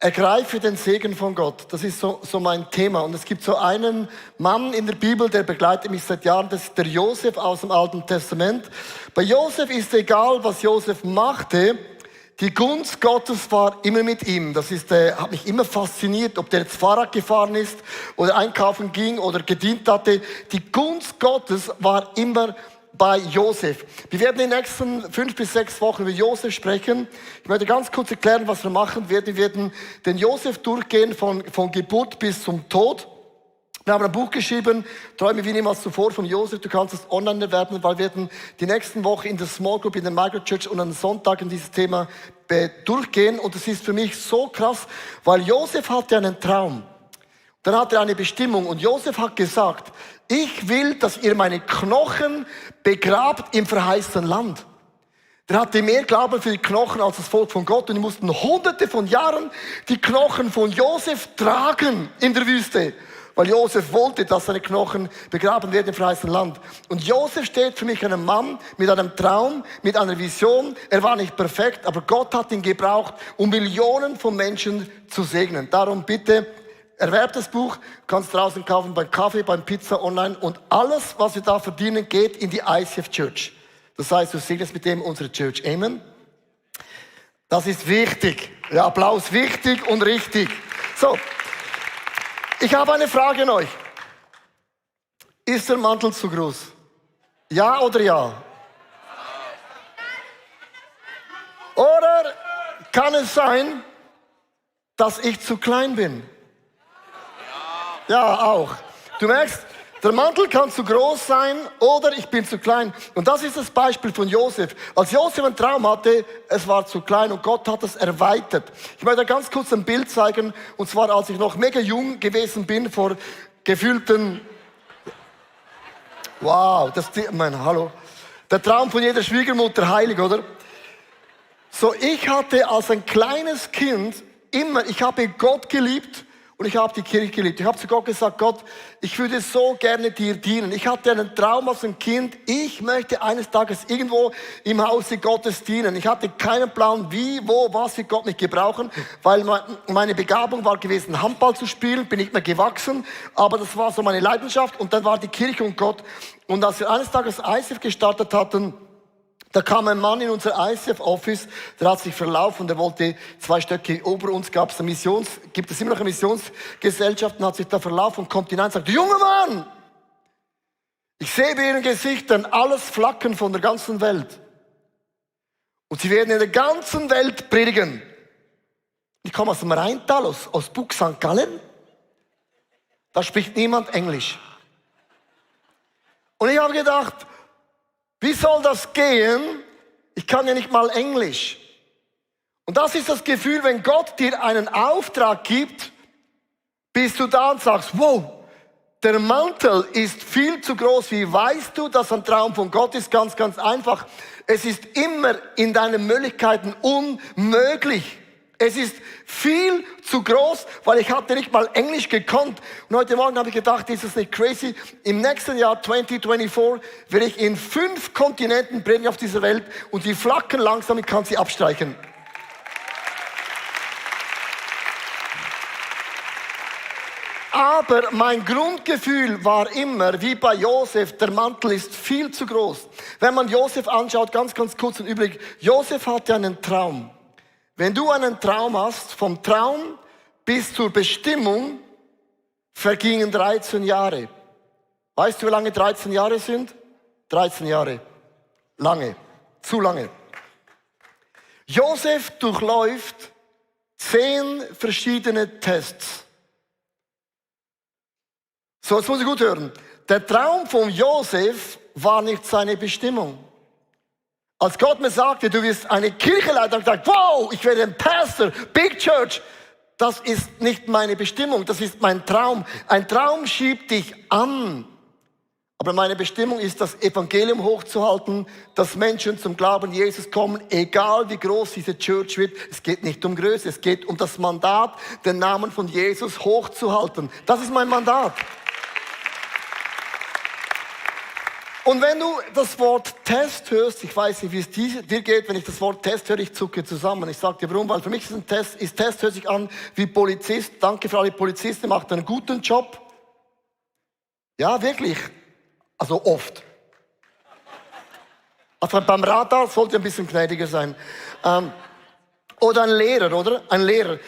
Ergreife den Segen von Gott. Das ist so mein Thema. Und es gibt so einen Mann in der Bibel, der begleitet mich seit Jahren. Das ist der Josef aus dem Alten Testament. Bei Josef ist egal, was Josef machte. Die Gunst Gottes war immer mit ihm. Das hat mich immer fasziniert, ob der jetzt Fahrrad gefahren ist oder einkaufen ging oder gedient hatte. Die Gunst Gottes war immer bei Josef. Wir werden in den nächsten 5 bis 6 Wochen über Josef sprechen. Ich möchte ganz kurz erklären, was wir machen werden. Wir werden den Josef durchgehen von Geburt bis zum Tod. Wir haben ein Buch geschrieben, Träume wie niemals zuvor von Josef. Du kannst es online erwerben, weil wir werden die nächsten Wochen in der Small Group, in der Migrant Church und an Sonntagen dieses Thema durchgehen. Und es ist für mich so krass, weil Josef hatte einen Traum. Dann hat er eine Bestimmung und Josef hat gesagt, ich will, dass ihr meine Knochen begrabt im verheißenen Land. Der hatte mehr Glauben für die Knochen als das Volk von Gott und die mussten hunderte von Jahren die Knochen von Josef tragen in der Wüste. Weil Josef wollte, dass seine Knochen begraben werden im verheißenen Land. Und Josef steht für mich ein Mann mit einem Traum, mit einer Vision. Er war nicht perfekt, aber Gott hat ihn gebraucht, um Millionen von Menschen zu segnen. Darum bitte, erwerb das Buch, kannst draußen kaufen, beim Kaffee, beim Pizza, online. Und alles, was wir da verdienen, geht in die ICF Church. Das heißt, du segnest mit dem unsere Church. Amen. Das ist wichtig. Ja, Applaus, wichtig und richtig. So, ich habe eine Frage an euch. Ist der Mantel zu groß? Ja oder ja? Oder kann es sein, dass ich zu klein bin? Ja, auch. Du merkst, der Mantel kann zu groß sein oder ich bin zu klein. Und das ist das Beispiel von Josef. Als Josef einen Traum hatte, es war zu klein und Gott hat es erweitert. Ich möchte ganz kurz ein Bild zeigen. Und zwar, als ich noch mega jung gewesen bin, vor gefühlten... Wow, hallo. Der Traum von jeder Schwiegermutter, heilig, oder? So, ich hatte als ein kleines Kind ich habe Gott geliebt. Und ich habe die Kirche geliebt. Ich habe zu Gott gesagt, Gott, ich würde so gerne dir dienen. Ich hatte einen Traum als ein Kind. Ich möchte eines Tages irgendwo im Hause Gottes dienen. Ich hatte keinen Plan, wie, wo, was wir Gott nicht gebrauchen, weil meine Begabung war gewesen, Handball zu spielen, bin nicht mehr gewachsen. Aber das war so meine Leidenschaft. Und dann war die Kirche und Gott. Und als wir eines Tages ICF gestartet hatten, da kam ein Mann in unser ICF-Office, der hat sich verlaufen, der wollte 2 Stöcke über uns, gibt es immer noch eine Missionsgesellschaft, und hat sich da verlaufen und kommt hinein und sagt, junger Mann, ich sehe bei Ihren Gesichtern alles Flacken von der ganzen Welt. Und Sie werden in der ganzen Welt predigen. Ich komme aus dem Rheintal, aus Bug St. Gallen. Da spricht niemand Englisch. Und ich habe gedacht, wie soll das gehen? Ich kann ja nicht mal Englisch. Und das ist das Gefühl, wenn Gott dir einen Auftrag gibt, bist du da und sagst, wow, der Mantel ist viel zu groß. Wie weißt du, dass ein Traum von Gott ist? Ganz, ganz einfach. Es ist immer in deinen Möglichkeiten unmöglich. Es ist viel zu groß, weil ich hatte nicht mal Englisch gekonnt. Und heute Morgen habe ich gedacht, ist das nicht crazy? Im nächsten Jahr 2024 werde ich in 5 Kontinenten predigen auf dieser Welt und die flacken langsam, ich kann sie abstreichen. Aber mein Grundgefühl war immer, wie bei Josef, der Mantel ist viel zu groß. Wenn man Josef anschaut, ganz, ganz kurz und übrig, Josef hatte einen Traum. Wenn du einen Traum hast, vom Traum bis zur Bestimmung, vergingen 13 Jahre. Weißt du, wie lange 13 Jahre sind? 13 Jahre. Lange. Zu lange. Josef durchläuft 10 verschiedene Tests. So, jetzt muss ich gut hören. Der Traum von Josef war nicht seine Bestimmung. Als Gott mir sagte, du wirst eine Kirche leiten, habe ich gesagt, wow, ich werde ein Pastor, Big Church. Das ist nicht meine Bestimmung, das ist mein Traum. Ein Traum schiebt dich an. Aber meine Bestimmung ist, das Evangelium hochzuhalten, dass Menschen zum Glauben Jesus kommen, egal wie groß diese Church wird. Es geht nicht um Größe, es geht um das Mandat, den Namen von Jesus hochzuhalten. Das ist mein Mandat. Und wenn du das Wort Test hörst, ich weiß nicht, wie es dir geht, wenn ich das Wort Test höre, ich zucke zusammen. Ich sage dir warum, weil für mich ist Test hört sich an wie Polizist. Danke für alle Polizisten, macht einen guten Job. Ja, wirklich. Also oft. Also beim Radar sollte ein bisschen gnädiger sein. Oder ein Lehrer, oder? Ein Lehrer.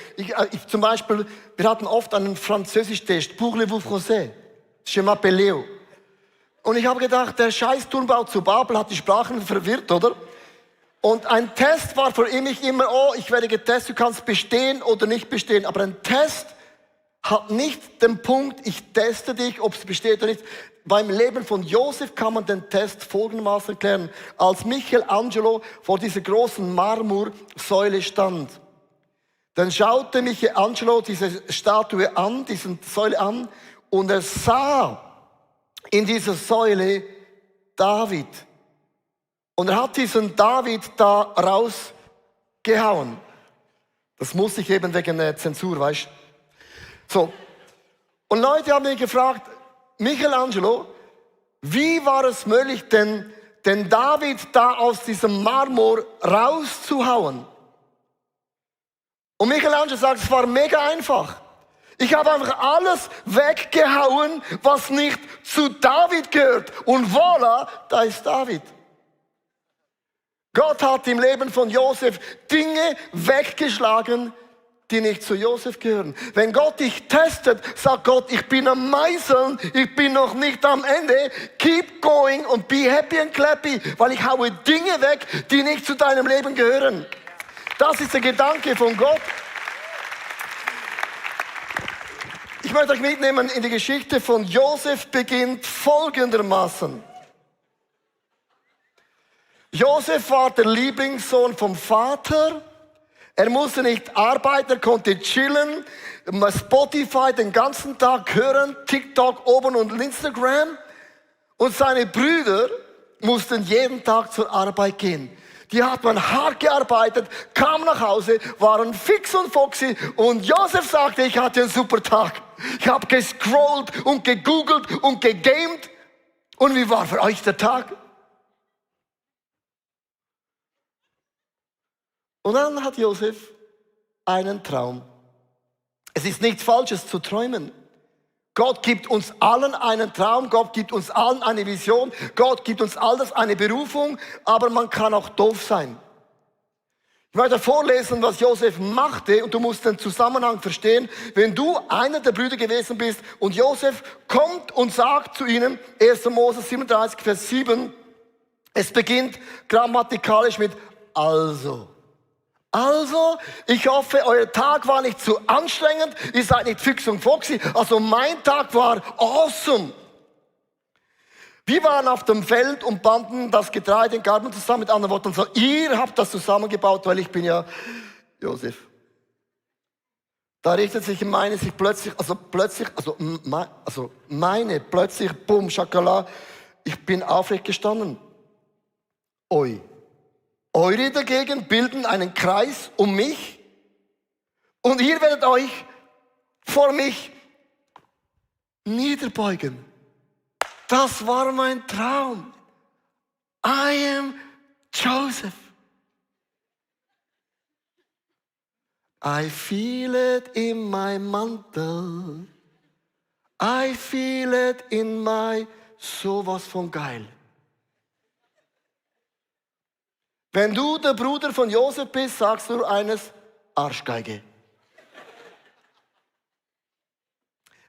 Zum Beispiel, wir hatten oft einen Französisch-Test. Parlez-vous français? Je m'appelle Léo. Und ich habe gedacht, der Scheiß-Turmbau zu Babel hat die Sprachen verwirrt, oder? Und ein Test war für mich immer, oh, ich werde getestet, du kannst bestehen oder nicht bestehen. Aber ein Test hat nicht den Punkt, ich teste dich, ob es besteht oder nicht. Beim Leben von Josef kann man den Test folgendermaßen erklären. Als Michelangelo vor dieser großen Marmorsäule stand, dann schaute Michelangelo diese Statue an, diese Säule an, und er sah in dieser Säule David. Und er hat diesen David da rausgehauen. Das muss ich eben wegen der Zensur, weißt du? So. Und Leute haben mich gefragt, Michelangelo, wie war es möglich, den David da aus diesem Marmor rauszuhauen? Und Michelangelo sagt, es war mega einfach. Ich habe einfach alles weggehauen, was nicht zu David gehört. Und voilà, da ist David. Gott hat im Leben von Josef Dinge weggeschlagen, die nicht zu Josef gehören. Wenn Gott dich testet, sagt Gott, ich bin am Meißeln, ich bin noch nicht am Ende. Keep going und be happy and clappy, weil ich haue Dinge weg, die nicht zu deinem Leben gehören. Das ist der Gedanke von Gott. Ich möchte euch mitnehmen in die Geschichte von Josef, beginnt folgendermaßen. Josef war der Lieblingssohn vom Vater. Er musste nicht arbeiten, er konnte chillen, Spotify den ganzen Tag hören, TikTok oben und Instagram. Und seine Brüder mussten jeden Tag zur Arbeit gehen. Die hat man hart gearbeitet, kamen nach Hause, waren fix und foxy und Josef sagte, ich hatte einen super Tag. Ich habe gescrollt und gegoogelt und gegamed. Und wie war für euch der Tag? Und dann hat Josef einen Traum. Es ist nichts Falsches zu träumen. Gott gibt uns allen einen Traum, Gott gibt uns allen eine Vision, Gott gibt uns alles eine Berufung, aber man kann auch doof sein. Ich möchte vorlesen, was Josef machte, und du musst den Zusammenhang verstehen. Wenn du einer der Brüder gewesen bist und Josef kommt und sagt zu ihnen, 1. Mose 37, Vers 7, es beginnt grammatikalisch mit also. Also, ich hoffe, euer Tag war nicht zu anstrengend, ihr seid nicht fix und foxy. Also mein Tag war awesome. Wir waren auf dem Feld und banden das Getreide in Garben zusammen. Mit anderen Worten, so, ihr habt das zusammengebaut, weil ich bin ja Josef. Da richtet sich meine sich plötzlich, bumm, Schakala, ich bin aufrecht gestanden. Oi. Eure dagegen bilden einen Kreis um mich und ihr werdet euch vor mich niederbeugen. Das war mein Traum. I am Joseph. I feel it in my mantel. I feel it in my sowas von geil. Wenn du der Bruder von Josef bist, sagst du eines, Arschgeige.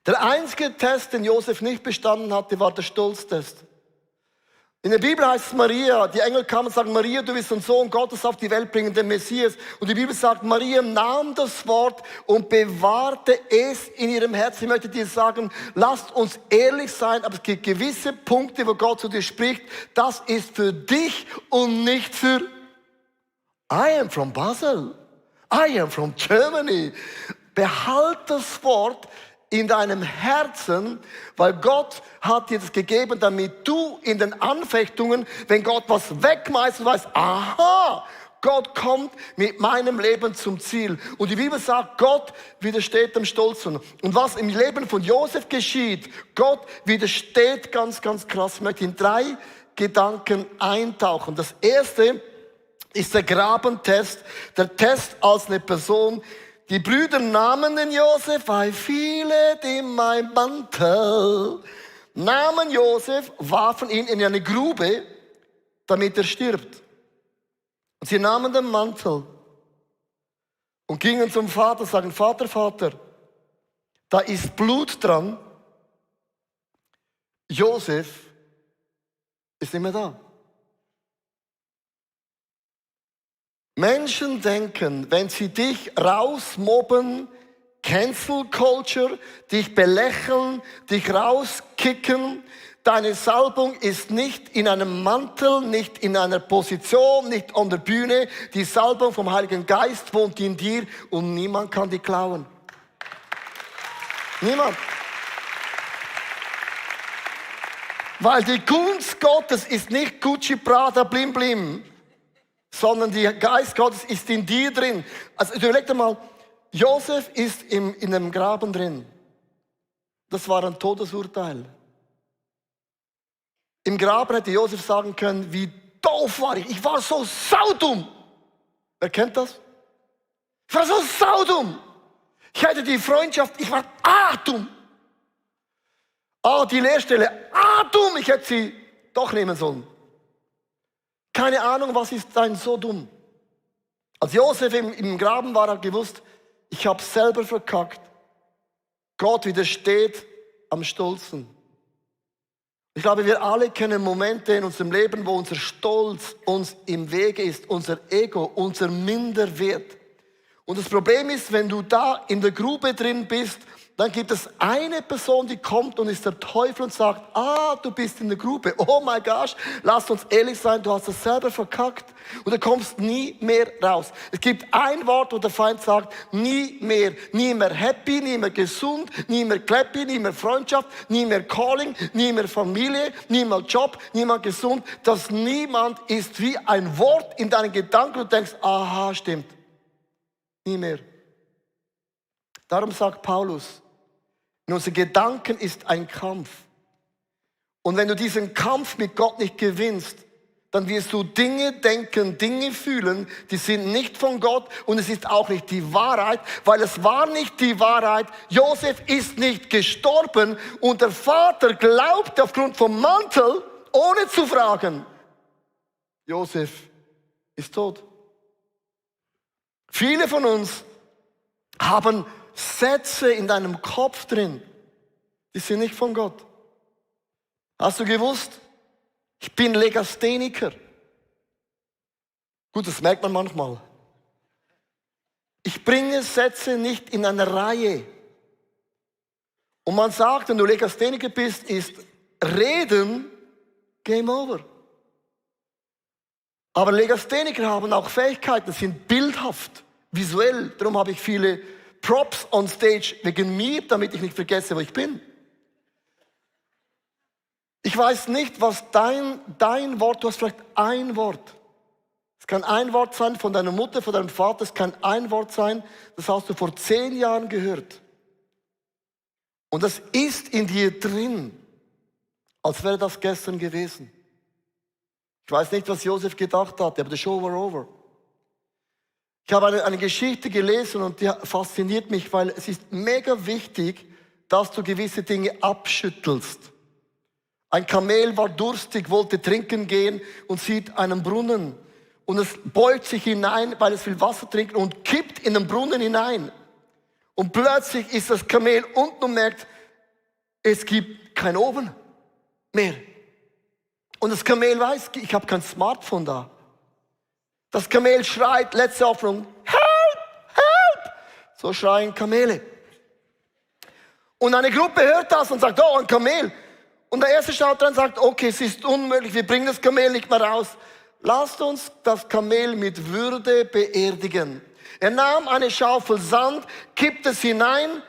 Der einzige Test, den Josef nicht bestanden hatte, war der Stolztest. In der Bibel heißt es Maria, die Engel kamen und sagen, Maria, du bist ein Sohn Gottes auf die Welt bringen, den Messias. Und die Bibel sagt, Maria nahm das Wort und bewahrte es in ihrem Herzen. Ich möchte dir sagen, lasst uns ehrlich sein, aber es gibt gewisse Punkte, wo Gott zu dir spricht. Das ist für dich und nicht für I am from Basel. I am from Germany. Behalt das Wort in deinem Herzen, weil Gott hat dir das gegeben, damit du in den Anfechtungen, wenn Gott was wegmeißt, weißt, aha, Gott kommt mit meinem Leben zum Ziel. Und die Bibel sagt, Gott widersteht dem Stolzen. Und was im Leben von Josef geschieht, Gott widersteht ganz, ganz krass. Ich möchte in 3 Gedanken eintauchen. Das erste ist der Grabentest, der Test als eine Person. Die Brüder nahmen den Josef, I feel it in my mantel, nahmen Josef, warfen ihn in eine Grube, damit er stirbt. Und sie nahmen den Mantel und gingen zum Vater und sagen, Vater, Vater, da ist Blut dran. Josef ist nicht mehr da. Menschen denken, wenn sie dich rausmobben, Cancel Culture, dich belächeln, dich rauskicken, deine Salbung ist nicht in einem Mantel, nicht in einer Position, nicht an der Bühne. Die Salbung vom Heiligen Geist wohnt in dir und niemand kann die klauen. Niemand. Weil die Gunst Gottes ist nicht Gucci, Prada, Blim Blim, sondern der Geist Gottes ist in dir drin. Also überleg dir mal, Josef ist in einem Graben drin. Das war ein Todesurteil. Im Graben hätte Josef sagen können, wie doof war ich. Ich war so saudumm. Wer kennt das? Ich war so saudumm. Ich hatte die Freundschaft, ich war dumm. Die Lehrstelle, dumm, ich hätte sie doch nehmen sollen. Keine Ahnung, was ist denn so dumm? Als Josef im Graben war, hat er gewusst, ich habe selber verkackt. Gott widersteht am Stolzen. Ich glaube, wir alle kennen Momente in unserem Leben, wo unser Stolz uns im Wege ist, unser Ego, unser Minderwert. Und das Problem ist, wenn du da in der Grube drin bist, dann gibt es eine Person, die kommt und ist der Teufel und sagt, du bist in der Grube. Oh mein Gott, lass uns ehrlich sein, du hast es selber verkackt und du kommst nie mehr raus. Es gibt ein Wort, wo der Feind sagt, nie mehr happy, nie mehr gesund, nie mehr clappy, nie mehr Freundschaft, nie mehr Calling, nie mehr Familie, nie mehr Job, niemand gesund. Das Niemand ist wie ein Wort in deinen Gedanken und du denkst, aha, stimmt. Nie mehr. Darum sagt Paulus, in unseren Gedanken ist ein Kampf. Und wenn du diesen Kampf mit Gott nicht gewinnst, dann wirst du Dinge denken, Dinge fühlen, die sind nicht von Gott und es ist auch nicht die Wahrheit, weil es war nicht die Wahrheit. Josef ist nicht gestorben und der Vater glaubt aufgrund vom Mantel, ohne zu fragen, Josef ist tot. Viele von uns haben Sätze in deinem Kopf drin, die sind nicht von Gott. Hast du gewusst, ich bin Legastheniker? Gut, das merkt man manchmal. Ich bringe Sätze nicht in eine Reihe. Und man sagt, wenn du Legastheniker bist, ist Reden Game Over. Aber Legastheniker haben auch Fähigkeiten, sind bildhaft, visuell. Darum habe ich viele Props on stage wegen mir, damit ich nicht vergesse, wo ich bin. Ich weiß nicht, was dein Wort, du hast vielleicht ein Wort. Es kann ein Wort sein von deiner Mutter, von deinem Vater, es kann ein Wort sein, das hast du vor 10 Jahren gehört. Und das ist in dir drin, als wäre das gestern gewesen. Ich weiß nicht, was Josef gedacht hat, aber the show war over. Ich habe eine Geschichte gelesen und die fasziniert mich, weil es ist mega wichtig, dass du gewisse Dinge abschüttelst. Ein Kamel war durstig, wollte trinken gehen und sieht einen Brunnen. Und es beugt sich hinein, weil es will Wasser trinken und kippt in den Brunnen hinein. Und plötzlich ist das Kamel unten und merkt, es gibt keinen Ofen mehr. Und das Kamel weiß, ich habe kein Smartphone da. Das Kamel schreit, letzte Hoffnung, help, help. So schreien Kamele. Und eine Gruppe hört das und sagt, ein Kamel. Und der erste schaut dran und sagt, okay, es ist unmöglich, wir bringen das Kamel nicht mehr raus. Lasst uns das Kamel mit Würde beerdigen. Er nahm eine Schaufel Sand, kippte es hinein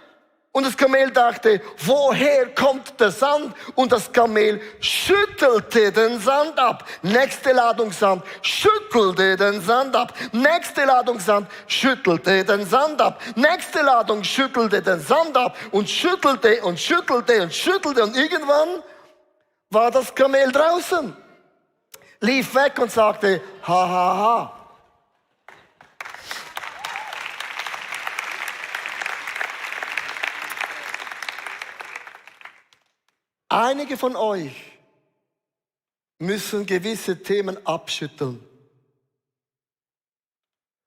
Und das Kamel dachte, woher kommt der Sand? Und das Kamel schüttelte den Sand ab. Nächste Ladung Sand, schüttelte den Sand ab. Nächste Ladung Sand, schüttelte den Sand ab. Nächste Ladung schüttelte den Sand ab und schüttelte und schüttelte und schüttelte. Und irgendwann war das Kamel draußen, lief weg und sagte, ha, ha, ha. Einige von euch müssen gewisse Themen abschütteln.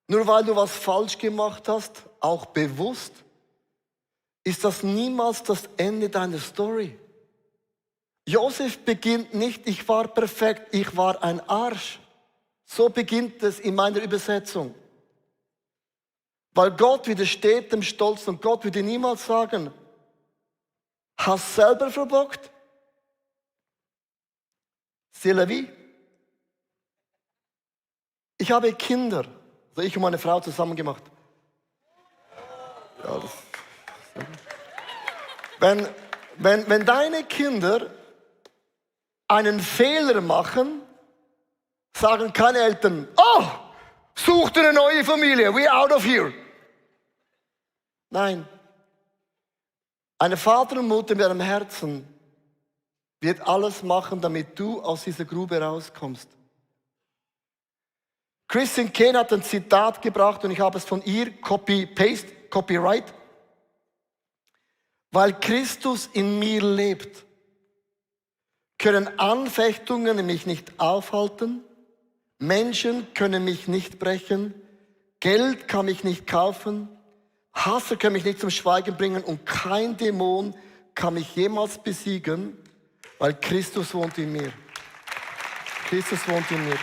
Nur weil du was falsch gemacht hast, auch bewusst, ist das niemals das Ende deiner Story. Josef beginnt nicht, ich war perfekt, ich war ein Arsch. So beginnt es in meiner Übersetzung. Weil Gott widersteht dem Stolz und Gott würde niemals sagen, hast selber verbockt? C'est la vie. Ich habe Kinder, also ich und meine Frau zusammen gemacht. Ja, wenn deine Kinder einen Fehler machen, sagen keine Eltern, oh, such dir eine neue Familie, we're out of here. Nein. Eine Vater und Mutter mit einem Herzen wird alles machen, damit du aus dieser Grube rauskommst. Christine Kane hat ein Zitat gebracht und ich habe es von ihr, Copyright. Weil Christus in mir lebt, können Anfechtungen mich nicht aufhalten, Menschen können mich nicht brechen, Geld kann mich nicht kaufen, Hasser kann mich nicht zum Schweigen bringen und kein Dämon kann mich jemals besiegen, weil Christus wohnt in mir. Christus wohnt in mir.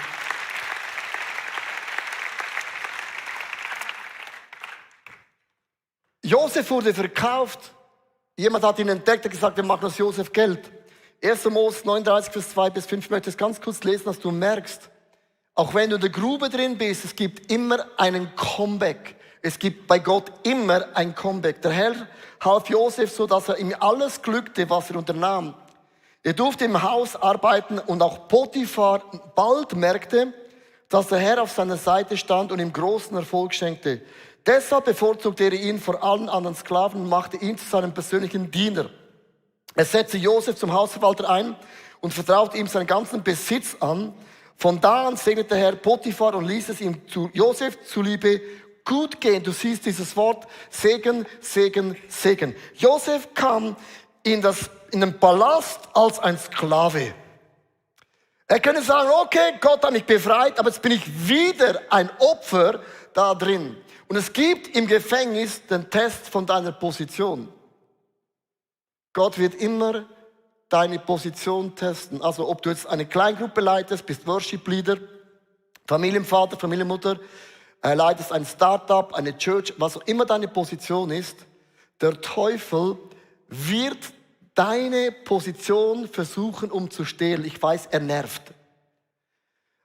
Josef wurde verkauft. Jemand hat ihn entdeckt und gesagt, wir machen aus Josef Geld. 1. Mose 39, Vers 2 bis 5. Ich möchte es ganz kurz lesen, dass du merkst, auch wenn du in der Grube drin bist, es gibt immer einen Comeback. Es gibt bei Gott immer ein Comeback. Der Herr half Josef so, dass er ihm alles glückte, was er unternahm. Er durfte im Haus arbeiten und auch Potiphar bald merkte, dass der Herr auf seiner Seite stand und ihm großen Erfolg schenkte. Deshalb bevorzugte er ihn vor allen anderen Sklaven und machte ihn zu seinem persönlichen Diener. Er setzte Josef zum Hausverwalter ein und vertraute ihm seinen ganzen Besitz an. Von da an segnete der Herr Potiphar und ließ es ihm zu Josef zuliebe gut gehen. Du siehst dieses Wort Segen, Segen, Segen. Josef kam in den Palast als ein Sklave. Er könnte sagen, okay, Gott hat mich befreit, aber jetzt bin ich wieder ein Opfer da drin. Und es gibt im Gefängnis den Test von deiner Position. Gott wird immer deine Position testen. Also ob du jetzt eine Kleingruppe leitest, bist Worship Leader, Familienvater, Familienmutter, leitest ein Startup, eine Church, was auch immer deine Position ist, der Teufel wird deine Position versuchen umzustehlen. Ich weiß, er nervt.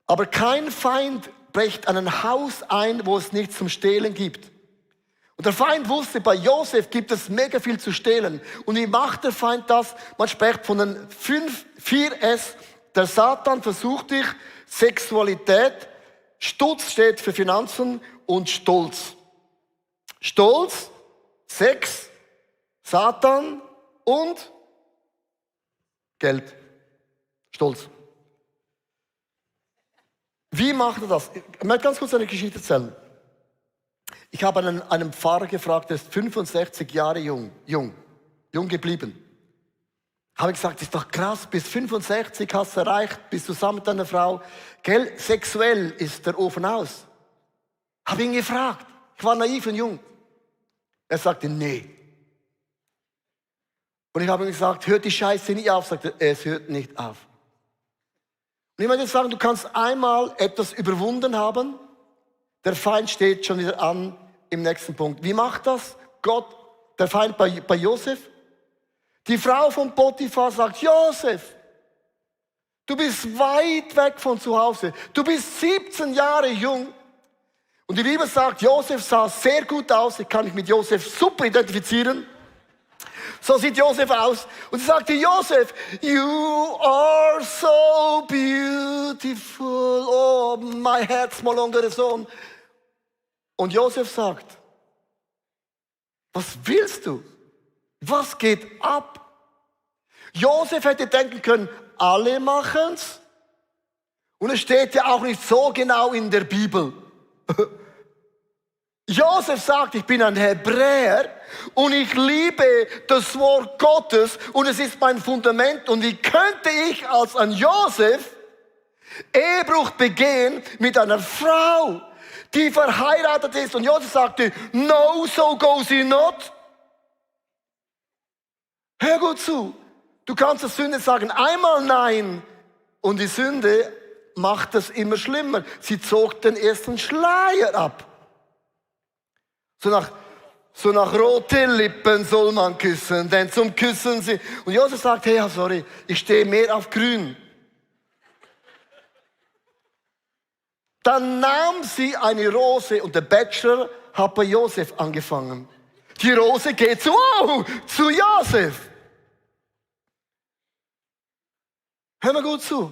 Aber kein Feind bricht an ein Haus ein, wo es nichts zum Stehlen gibt. Und der Feind wusste, bei Josef gibt es mega viel zu stehlen. Und wie macht der Feind das? Man spricht von den 4 S. Der Satan versucht dich, Sexualität, Stutz steht für Finanzen und Stolz. Stolz, Sex, Satan und Geld. Stolz. Wie macht er das? Ich möchte ganz kurz eine Geschichte erzählen. Ich habe einen Pfarrer gefragt, der ist 65 Jahre jung geblieben. Habe ich gesagt, ist doch krass, bis 65 hast du erreicht, bist zusammen mit deiner Frau. Gell, sexuell ist der Ofen aus. Habe ihn gefragt. Ich war naiv und jung. Er sagte, nee. Und ich habe ihm gesagt, hört die Scheiße nicht auf? Sagte, es hört nicht auf. Und ich möchte jetzt sagen, du kannst einmal etwas überwunden haben, der Feind steht schon wieder an im nächsten Punkt. Wie macht das Gott, der Feind bei Josef? Die Frau von Potiphar sagt, Josef, du bist weit weg von zu Hause. Du bist 17 Jahre jung. Und die Bibel sagt, Josef sah sehr gut aus. Ich kann mich mit Josef super identifizieren. So sieht Josef aus. Und sie sagte, Josef, you are so beautiful. Oh, mein Herz mal unter den Sohn. Und Josef sagt, was willst du? Was geht ab? Josef hätte denken können, alle machen's. Und es steht ja auch nicht so genau in der Bibel. Josef sagt, ich bin ein Hebräer und ich liebe das Wort Gottes und es ist mein Fundament. Und wie könnte ich als ein Josef Ehebruch begehen mit einer Frau, die verheiratet ist? Und Josef sagte, no, so goes it not. Hör gut zu, du kannst der Sünde sagen, einmal nein und die Sünde macht es immer schlimmer. Sie zog den ersten Schleier ab. So nach rote Lippen soll man küssen, denn zum Küssen sie. Und Josef sagt, hey, sorry, ich stehe mehr auf grün. Dann nahm sie eine Rose und der Bachelor hat bei Josef angefangen. Die Rose geht zu Josef. Hör mal gut zu.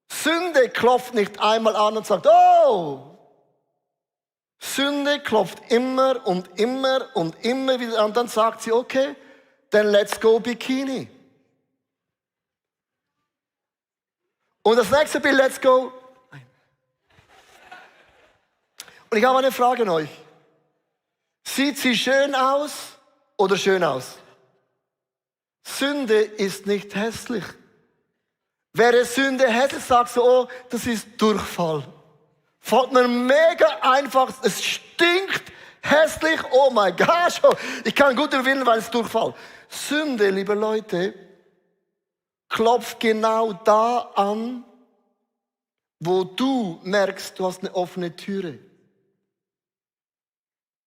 Sünde klopft nicht einmal an und sagt, oh. Sünde klopft immer und immer und immer wieder an. Dann sagt sie, okay, then let's go Bikini. Und das nächste Bild, let's go. Nein. Und ich habe eine Frage an euch. Sieht sie schön aus oder schön aus? Sünde ist nicht hässlich. Wäre Sünde hässlich, sagst du, oh, das ist Durchfall. Fällt mir mega einfach, es stinkt hässlich, oh mein Gott, ich kann gut überwinden, weil es Durchfall. Sünde, liebe Leute, klopft genau da an, wo du merkst, du hast eine offene Türe.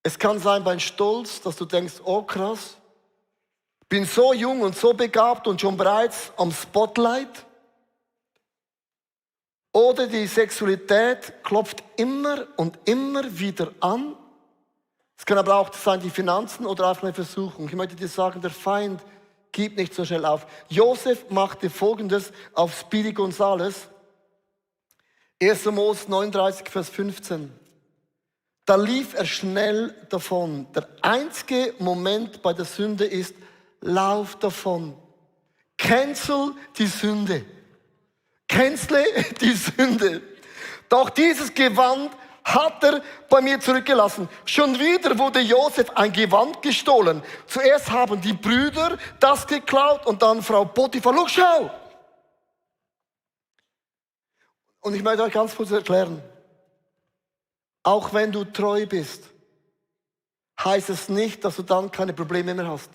Es kann sein beim Stolz, dass du denkst, oh krass, bin so jung und so begabt und schon bereits am Spotlight. Oder die Sexualität klopft immer und immer wieder an. Es kann aber auch sein, die Finanzen oder einfach eine Versuchung. Ich möchte dir sagen, der Feind gibt nicht so schnell auf. Josef machte Folgendes auf Speedy Gonzales. 1. Mose 39, Vers 15. Da lief er schnell davon. Der einzige Moment bei der Sünde ist, lauf davon. Cancel die Sünde. Cancel die Sünde. Doch dieses Gewand hat er bei mir zurückgelassen. Schon wieder wurde Josef ein Gewand gestohlen. Zuerst haben die Brüder das geklaut und dann Frau Potiphar. Schau! Und ich möchte euch ganz kurz erklären. Auch wenn du treu bist, heißt es nicht, dass du dann keine Probleme mehr hast.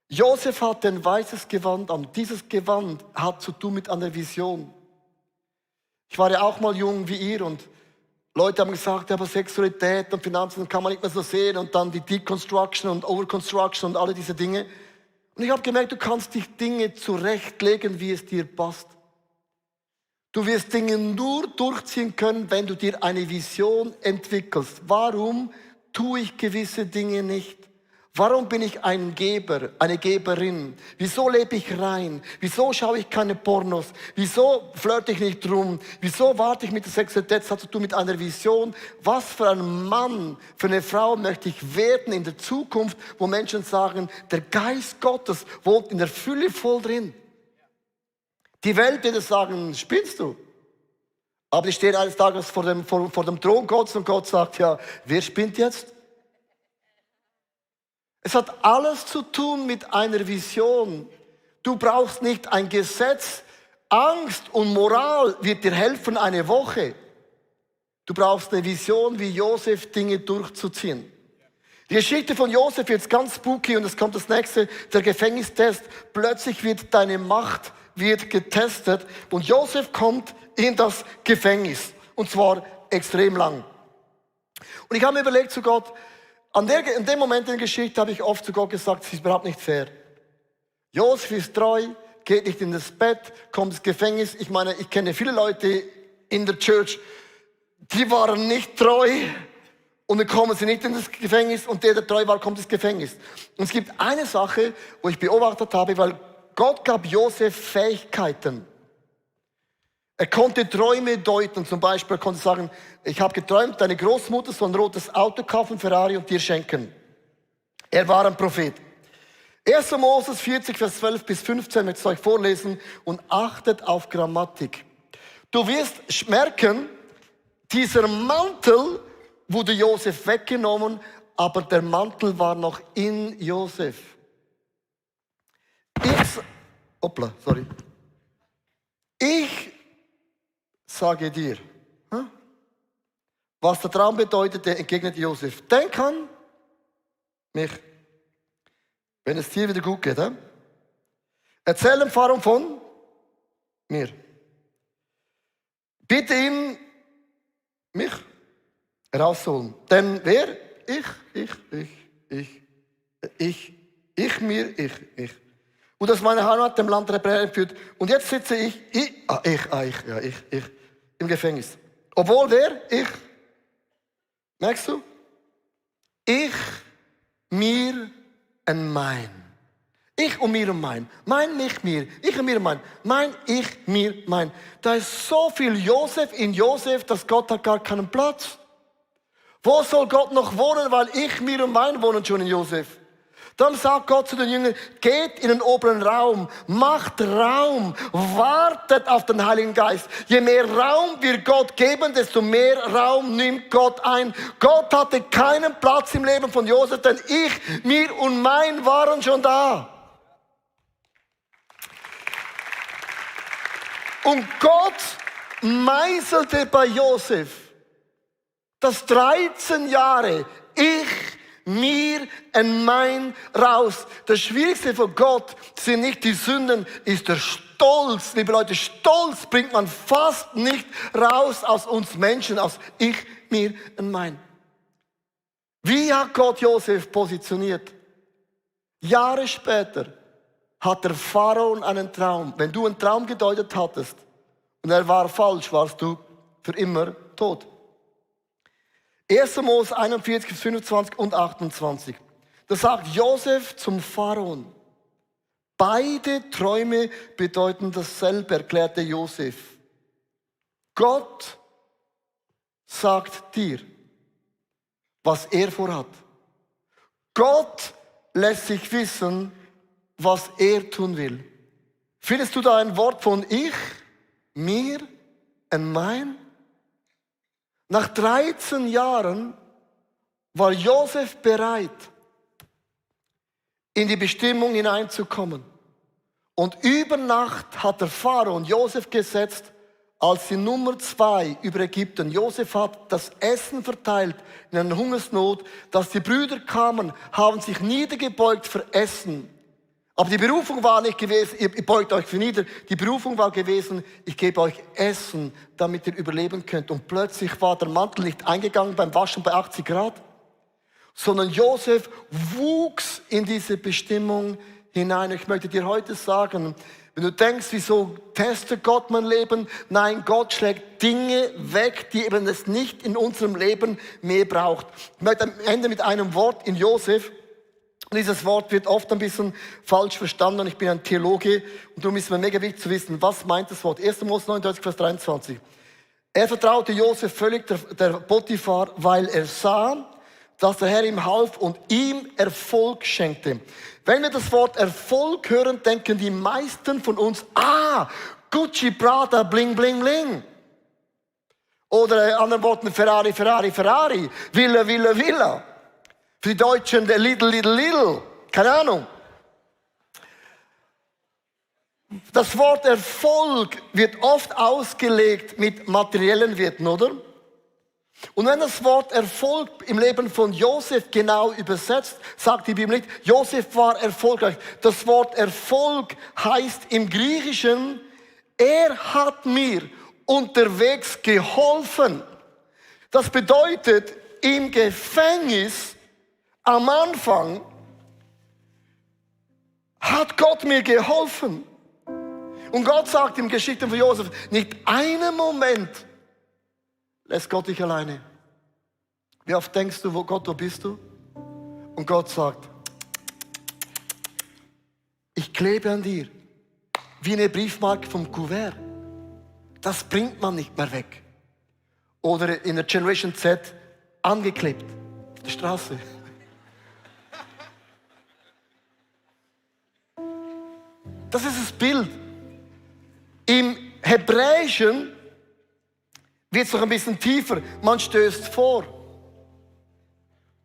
Josef hatte ein weißes Gewand an. Dieses Gewand hat zu tun mit einer Vision. Ich war ja auch mal jung wie ihr und Leute haben gesagt, aber Sexualität und Finanzen kann man nicht mehr so sehen und dann die Deconstruction und Overconstruction und alle diese Dinge. Und ich habe gemerkt, du kannst dich Dinge zurechtlegen, wie es dir passt. Du wirst Dinge nur durchziehen können, wenn du dir eine Vision entwickelst. Warum tue ich gewisse Dinge nicht? Warum bin ich ein Geber, eine Geberin? Wieso lebe ich rein? Wieso schaue ich keine Pornos? Wieso flirte ich nicht rum? Wieso warte ich mit der Sexualität? Das hat zu tun mit einer Vision. Was für ein Mann, für eine Frau möchte ich werden in der Zukunft, wo Menschen sagen, der Geist Gottes wohnt in der Fülle voll drin. Die Welt würde sagen, spinnst du? Aber die stehen eines Tages vor dem Thron Gottes und Gott sagt, ja, wer spinnt jetzt? Es hat alles zu tun mit einer Vision. Du brauchst nicht ein Gesetz. Angst und Moral wird dir helfen eine Woche. Du brauchst eine Vision, wie Josef Dinge durchzuziehen. Die Geschichte von Josef wird ganz spooky und es kommt das nächste, der Gefängnistest. Plötzlich wird deine Macht getestet und Josef kommt in das Gefängnis. Und zwar extrem lang. Und ich habe mir überlegt zu Gott, in dem Moment in der Geschichte habe ich oft zu Gott gesagt, es ist überhaupt nicht fair. Josef ist treu, geht nicht in das Bett, kommt ins Gefängnis. Ich meine, ich kenne viele Leute in der Church, die waren nicht treu Und dann kommen sie nicht in das Gefängnis und der treu war, kommt ins Gefängnis. Und es gibt eine Sache, wo ich beobachtet habe, weil Gott gab Josef Fähigkeiten. Er konnte Träume deuten. Zum Beispiel konnte er sagen, ich habe geträumt, deine Großmutter soll ein rotes Auto kaufen, Ferrari und dir schenken. Er war ein Prophet. 1. Moses 40, Vers 12 bis 15 möchte ich euch vorlesen und achtet auf Grammatik. Du wirst merken, dieser Mantel wurde Josef weggenommen, aber der Mantel war noch in Josef. Ich sage dir, was der Traum bedeutete, entgegnet Josef. Denk an mich, wenn es dir wieder gut geht. Erzähl dem Pharao von mir. Bitte ihn, mich rausholen. Denn wer? Ich. Und das meine Heimat dem Land Rebellen führt. Und jetzt sitze ich im Gefängnis. Obwohl wer? Ich. Merkst du? Ich, mir und mein. Ich und mir und mein. Mein, mich, mir. Ich und mir und mein. Mein, ich, mir, mein. Da ist so viel Josef in Josef, dass Gott hat gar keinen Platz. Wo soll Gott noch wohnen? Weil ich, mir und mein wohnen schon in Josef. Dann sagt Gott zu den Jüngern, geht in den oberen Raum, macht Raum, wartet auf den Heiligen Geist. Je mehr Raum wir Gott geben, desto mehr Raum nimmt Gott ein. Gott hatte keinen Platz im Leben von Josef, denn ich, mir und mein waren schon da. Und Gott meißelte bei Josef das 13 Jahre, ich, mir und mein raus. Das Schwierigste von Gott sind nicht die Sünden, ist der Stolz. Liebe Leute, Stolz bringt man fast nicht raus aus uns Menschen, aus ich, mir und mein. Wie hat Gott Josef positioniert? Jahre später hat der Pharao einen Traum. Wenn du einen Traum gedeutet hattest und er war falsch, warst du für immer tot. 1. Mose 41, 25 und 28. Da sagt Josef zum Pharao, beide Träume bedeuten dasselbe, erklärte Josef. Gott sagt dir, was er vorhat. Gott lässt sich wissen, was er tun will. Findest du da ein Wort von ich, mir und mein? Nach 13 Jahren war Josef bereit, in die Bestimmung hineinzukommen. Und über Nacht hat der Pharao Josef gesetzt als die Nummer 2 über Ägypten. Josef hat das Essen verteilt in einer Hungersnot, dass die Brüder kamen, haben sich niedergebeugt für Essen. Aber die Berufung war nicht gewesen, ihr beugt euch für nieder. Die Berufung war gewesen, ich gebe euch Essen, damit ihr überleben könnt. Und plötzlich war der Mantel nicht eingegangen beim Waschen bei 80 Grad, sondern Josef wuchs in diese Bestimmung hinein. Ich möchte dir heute sagen, wenn du denkst, wieso testet Gott mein Leben? Nein, Gott schlägt Dinge weg, die eben es nicht in unserem Leben mehr braucht. Ich möchte am Ende mit einem Wort in Josef. Und dieses Wort wird oft ein bisschen falsch verstanden und ich bin ein Theologe und darum ist mir mega wichtig zu wissen, was meint das Wort. 1. Mose 39, Vers 23. Er vertraute Josef völlig der Potiphar, weil er sah, dass der Herr ihm half und ihm Erfolg schenkte. Wenn wir das Wort Erfolg hören, denken die meisten von uns, Gucci, Prada, bling, bling, bling. Oder in anderen Worten, Ferrari, Ferrari, Ferrari, Villa, Villa, Villa. Für die Deutschen der Lidl, Lidl, Lidl. Keine Ahnung. Das Wort Erfolg wird oft ausgelegt mit materiellen Werten, oder? Und wenn das Wort Erfolg im Leben von Josef genau übersetzt, sagt die Bibel nicht, Josef war erfolgreich. Das Wort Erfolg heißt im Griechischen, er hat mir unterwegs geholfen. Das bedeutet, im Gefängnis am Anfang hat Gott mir geholfen. Und Gott sagt im Geschichten von Josef, nicht einen Moment lässt Gott dich alleine. Wie oft denkst du, Gott, wo bist du? Und Gott sagt, ich klebe an dir, wie eine Briefmarke vom Kuvert. Das bringt man nicht mehr weg. Oder in der Generation Z angeklebt auf der Straße. Das ist das Bild. Im Hebräischen wird es noch ein bisschen tiefer. Man stößt vor.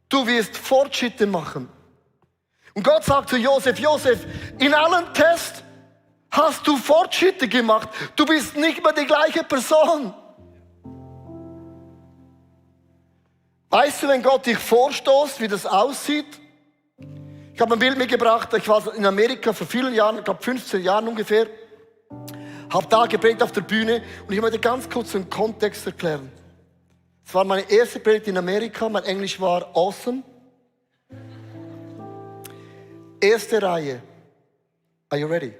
Du wirst Fortschritte machen. Und Gott sagt zu Josef, Josef, in allen Tests hast du Fortschritte gemacht. Du bist nicht mehr die gleiche Person. Weißt du, wenn Gott dich vorstoßt, wie das aussieht? Ich habe ein Bild mitgebracht, ich war in Amerika vor vielen Jahren, ich glaube 15 Jahren ungefähr, habe da gepredigt auf der Bühne und ich möchte ganz kurz den Kontext erklären. Es war meine erste Predigt in Amerika, mein Englisch war awesome. Erste Reihe. Are you ready?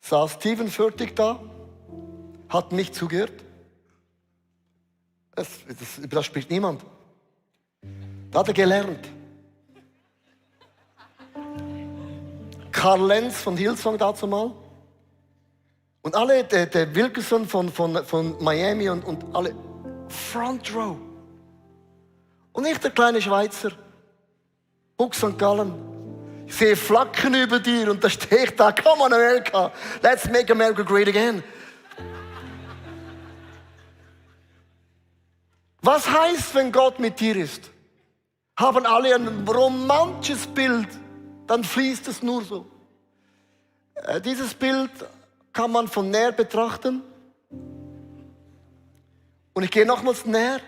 Saß Steven Furtick da, hat mich zugehört. Über das spricht niemand. Da hat er gelernt. Karl Lenz von Hillsong dazu mal. Und alle, der Wilkerson von Miami und alle, Front Row. Und ich, der kleine Schweizer, Buch St. Gallen. Ich sehe Flaggen über dir und da stehe ich da, come on America, let's make America great again. Was heißt, wenn Gott mit dir ist? Haben alle ein romantisches Bild, dann fließt es nur so. Dieses Bild kann man von näher betrachten. Und ich gehe nochmals näher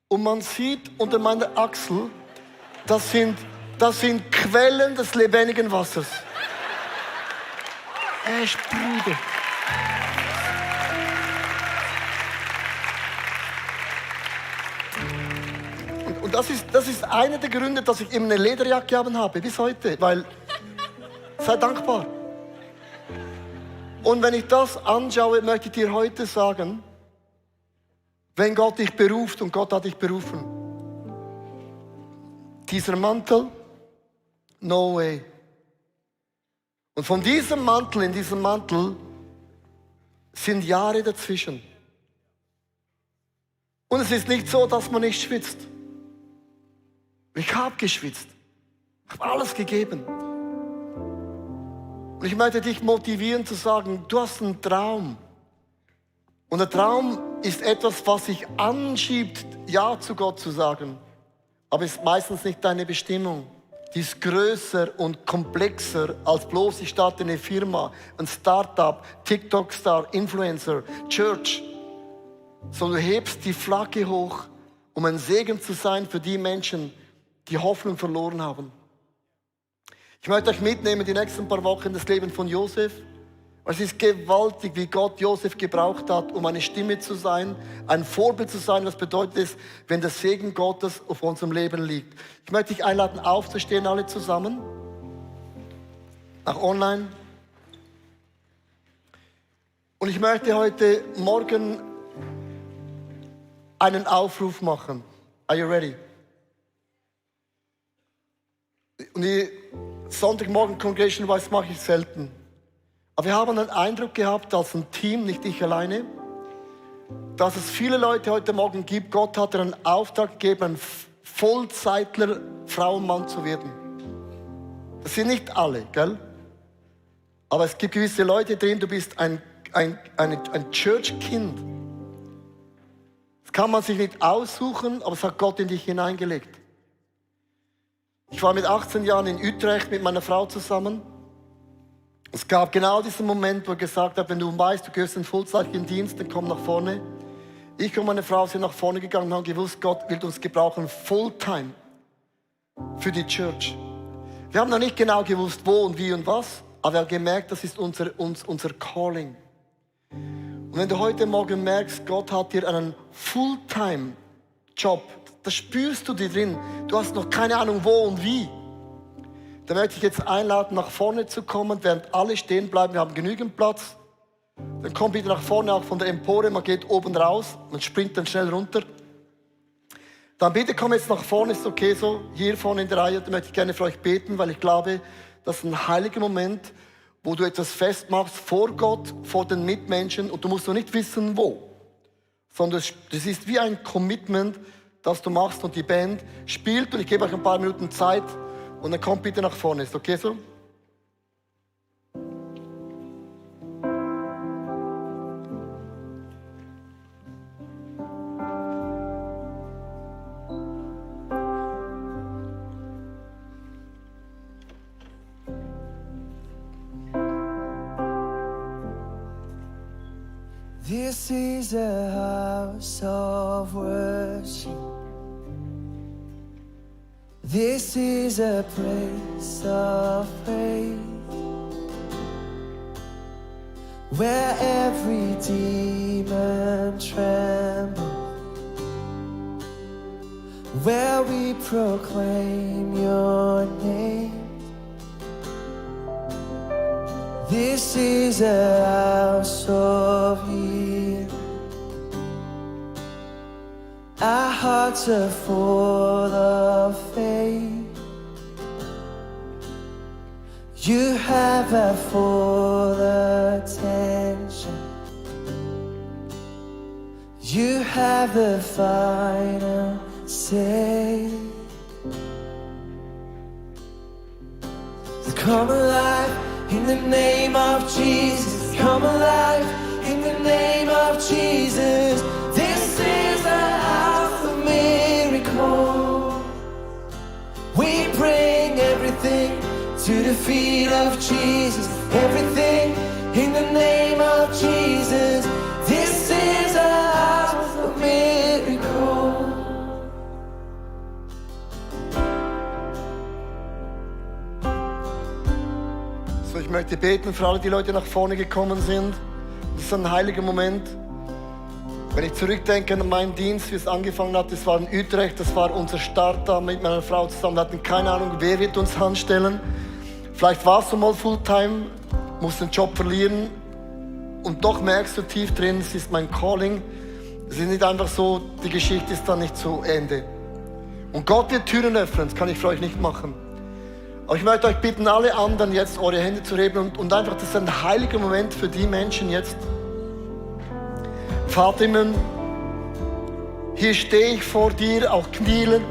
und man sieht unter meiner Achsel, das sind Quellen des lebendigen Wassers. Sprüde. Und das ist einer der Gründe, dass ich immer eine Lederjacke habe, bis heute, weil, sei dankbar. Und wenn ich das anschaue, möchte ich dir heute sagen, wenn Gott dich beruft und Gott hat dich berufen, dieser Mantel, no way. Und von diesem Mantel, in diesem Mantel, sind Jahre dazwischen. Und es ist nicht so, dass man nicht schwitzt. Ich habe geschwitzt. Ich habe alles gegeben. Und ich möchte dich motivieren zu sagen, du hast einen Traum. Und der Traum ist etwas, was sich anschiebt, Ja zu Gott zu sagen. Aber ist meistens nicht deine Bestimmung. Die ist größer und komplexer als bloß ich starte eine Firma, ein Startup, TikTok-Star, Influencer, Church. Sondern du hebst die Flagge hoch, um ein Segen zu sein für die Menschen, die Hoffnung verloren haben. Ich möchte euch mitnehmen die nächsten paar Wochen in das Leben von Josef. Es ist gewaltig, wie Gott Josef gebraucht hat, um eine Stimme zu sein, ein Vorbild zu sein. Was bedeutet es, wenn der Segen Gottes auf unserem Leben liegt? Ich möchte dich einladen, aufzustehen, alle zusammen. Auch online. Und ich möchte heute Morgen einen Aufruf machen. Are you ready? Und die Sonntagmorgen Congregation Wise mache ich selten. Aber wir haben einen Eindruck gehabt, als ein Team, nicht ich alleine, dass es viele Leute heute Morgen gibt. Gott hat dir einen Auftrag gegeben, ein Vollzeitler Frau und Mann zu werden. Das sind nicht alle, gell? Aber es gibt gewisse Leute drin, du bist ein Church-Kind. Das kann man sich nicht aussuchen, aber es hat Gott in dich hineingelegt. Ich war mit 18 Jahren in Utrecht mit meiner Frau zusammen. Es gab genau diesen Moment, wo er gesagt hat, wenn du weißt, du gehörst in den vollzeitigen Dienst, dann komm nach vorne. Ich und meine Frau sind nach vorne gegangen und haben gewusst, Gott will uns gebrauchen, Fulltime für die Church. Wir haben noch nicht genau gewusst, wo und wie und was, aber wir haben gemerkt, das ist unser Calling. Und wenn du heute Morgen merkst, Gott hat dir einen Fulltime-Job, das spürst du dir drin. Du hast noch keine Ahnung, wo und wie. Da möchte ich jetzt einladen, nach vorne zu kommen, während alle stehen bleiben. Wir haben genügend Platz. Dann kommt bitte nach vorne, auch von der Empore. Man geht oben raus, man springt dann schnell runter. Dann bitte komm jetzt nach vorne, ist okay so. Hier vorne in der Reihe, da möchte ich gerne für euch beten, weil ich glaube, das ist ein heiliger Moment, wo du etwas festmachst vor Gott, vor den Mitmenschen und du musst noch nicht wissen, wo. Sondern das ist wie ein Commitment, das du machst und die Band spielt und ich gebe euch ein paar Minuten Zeit und dann kommt bitte nach vorne, ist okay so? This is a house of worship. This is a place of praise, where every demon trembles, where we proclaim your name. This is a house of healing. Our hearts are full of faith. You have our full attention. You have the final say. Come alive in the name of Jesus. Come alive in the name of Jesus. This is a house of miracle. We bring everything to the feet of Jesus. Everything in the name of Jesus. This is a house of miracle. So, ich möchte beten für alle die Leute, die nach vorne gekommen sind. Das ist ein heiliger Moment. Wenn ich zurückdenke an meinen Dienst, wie es angefangen hat, das war in Utrecht, das war unser Start da mit meiner Frau zusammen. Wir hatten keine Ahnung, wer wird uns anstellen. Vielleicht warst du mal Fulltime, musst den Job verlieren und doch merkst du tief drin, es ist mein Calling. Es ist nicht einfach so, die Geschichte ist dann nicht zu Ende. Und Gott wird Türen öffnen, das kann ich für euch nicht machen. Aber ich möchte euch bitten, alle anderen jetzt eure Hände zu heben und einfach, das ist ein heiliger Moment für die Menschen jetzt. Vater, hier stehe ich vor dir, auch knielend.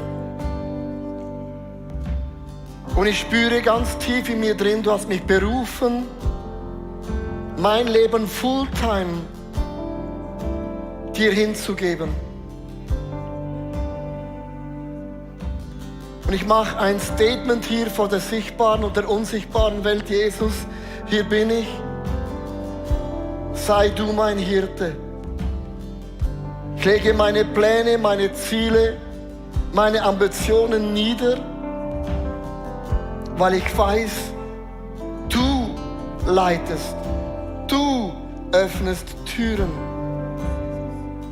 Und ich spüre ganz tief in mir drin, du hast mich berufen, mein Leben Fulltime dir hinzugeben. Und ich mache ein Statement hier vor der sichtbaren und der unsichtbaren Welt. Jesus, hier bin ich. Sei du mein Hirte. Ich lege meine Pläne, meine Ziele, meine Ambitionen nieder, weil ich weiß, du leitest, du öffnest Türen.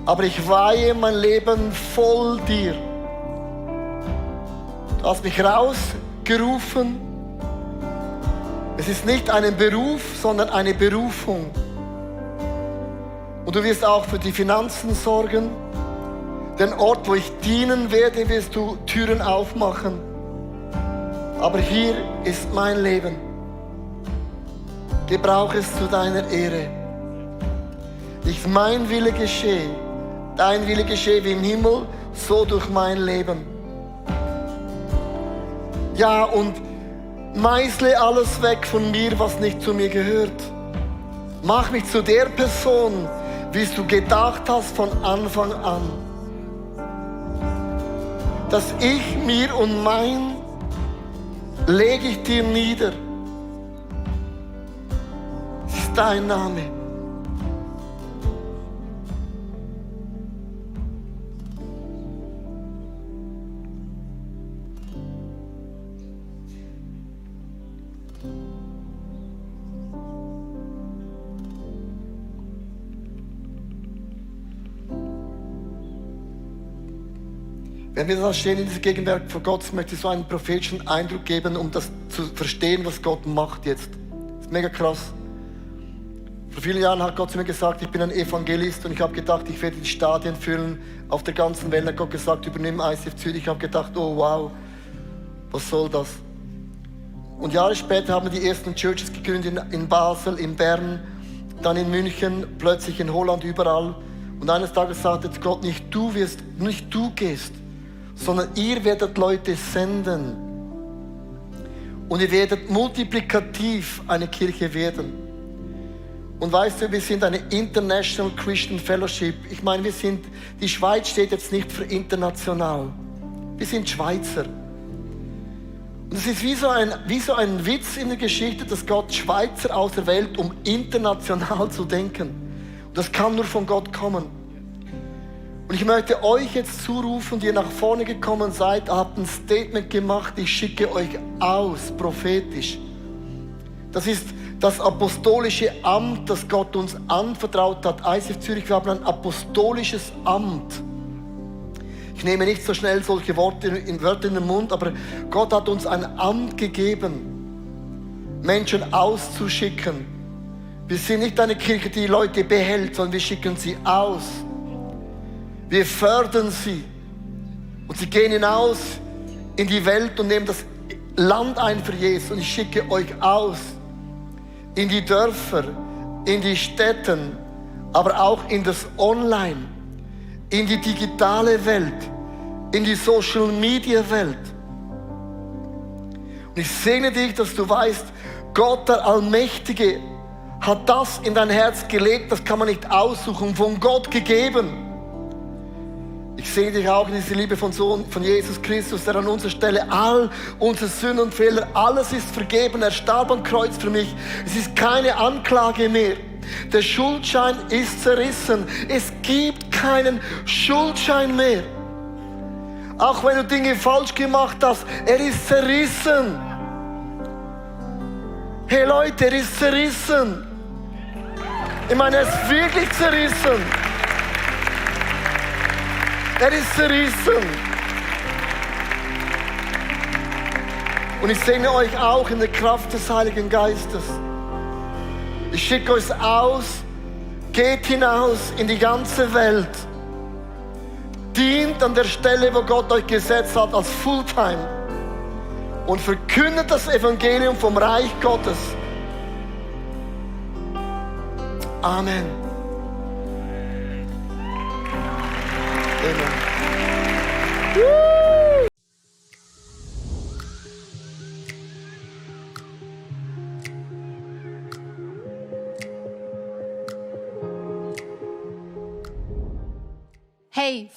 Aber ich weihe mein Leben voll dir. Du hast mich rausgerufen. Es ist nicht ein Beruf, sondern eine Berufung. Und du wirst auch für die Finanzen sorgen. Den Ort, wo ich dienen werde, wirst du Türen aufmachen. Aber hier ist mein Leben. Gebrauch es zu deiner Ehre. Nicht mein Wille geschehe, dein Wille geschehe wie im Himmel, so durch mein Leben. Ja, und meißle alles weg von mir, was nicht zu mir gehört. Mach mich zu der Person, wie es du gedacht hast von Anfang an. Dass ich mir und mein lege ich dir nieder. Es ist dein Name. Wenn wir da stehen in dieser Gegenwart vor Gott, möchte ich so einen prophetischen Eindruck geben, um das zu verstehen, was Gott macht jetzt. Das ist mega krass. Vor vielen Jahren hat Gott zu mir gesagt, ich bin ein Evangelist und ich habe gedacht, ich werde die Stadien füllen auf der ganzen Welt. Hat Gott gesagt, übernimm ICF Zürich. Ich habe gedacht, oh wow, was soll das? Und Jahre später haben wir die ersten Churches gegründet in Basel, in Bern, dann in München, plötzlich in Holland, überall. Und eines Tages sagte Gott, nicht du gehst, sondern ihr werdet Leute senden. Und ihr werdet multiplikativ eine Kirche werden. Und weißt du, wir sind eine International Christian Fellowship. Ich meine, die Schweiz steht jetzt nicht für international. Wir sind Schweizer. Und es ist wie so ein Witz in der Geschichte, dass Gott Schweizer auserwählt, um international zu denken. Und das kann nur von Gott kommen. Und ich möchte euch jetzt zurufen, die ihr nach vorne gekommen seid, habt ein Statement gemacht, ich schicke euch aus, prophetisch. Das ist das apostolische Amt, das Gott uns anvertraut hat. ICF Zürich, wir haben ein apostolisches Amt. Ich nehme nicht so schnell solche Wörter in den Mund, aber Gott hat uns ein Amt gegeben, Menschen auszuschicken. Wir sind nicht eine Kirche, die Leute behält, sondern wir schicken sie aus. Wir fördern sie. Und sie gehen hinaus in die Welt und nehmen das Land ein für Jesus. Und ich schicke euch aus in die Dörfer, in die Städten, aber auch in das Online, in die digitale Welt, in die Social-Media-Welt. Und ich segne dich, dass du weißt, Gott, der Allmächtige, hat das in dein Herz gelegt, das kann man nicht aussuchen, von Gott gegeben. Ich sehe dich auch in diese Liebe von Jesus Christus, der an unserer Stelle all unsere Sünden und Fehler, alles ist vergeben. Er starb am Kreuz für mich. Es ist keine Anklage mehr. Der Schuldschein ist zerrissen. Es gibt keinen Schuldschein mehr. Auch wenn du Dinge falsch gemacht hast, er ist zerrissen. Hey Leute, er ist zerrissen. Ich meine, er ist wirklich zerrissen. Er ist zerrissen. Und ich segne euch auch in der Kraft des Heiligen Geistes. Ich schicke euch aus, geht hinaus in die ganze Welt. Dient an der Stelle, wo Gott euch gesetzt hat, als Fulltime. Und verkündet das Evangelium vom Reich Gottes. Amen. Amen. Hey,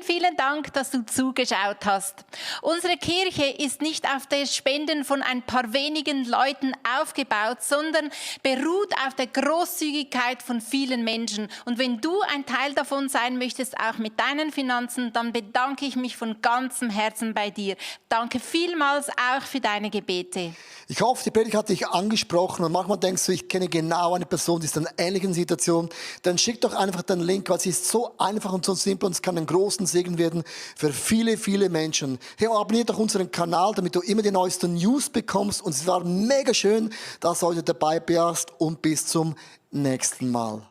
vielen Dank, dass du zugeschaut hast. Unsere Kirche ist nicht auf den Spenden von ein paar wenigen Leuten aufgebaut, sondern beruht auf der Großzügigkeit von vielen Menschen. Und wenn du ein Teil davon sein möchtest, auch mit deinen Finanzen, dann bedanke ich mich von ganzem Herzen bei dir. Danke vielmals auch für deine Gebete. Ich hoffe, die Predigt hat dich angesprochen und manchmal denkst du, ich kenne genau eine Person, die ist in einer ähnlichen Situation. Dann schick doch einfach den Link, weil es ist so einfach und so simpel und es kann einen großen Segen werden für viele Menschen. Hey, abonniere doch unseren Kanal, damit du immer die neuesten News bekommst. Und es war mega schön, dass du heute dabei warst und bis zum nächsten Mal.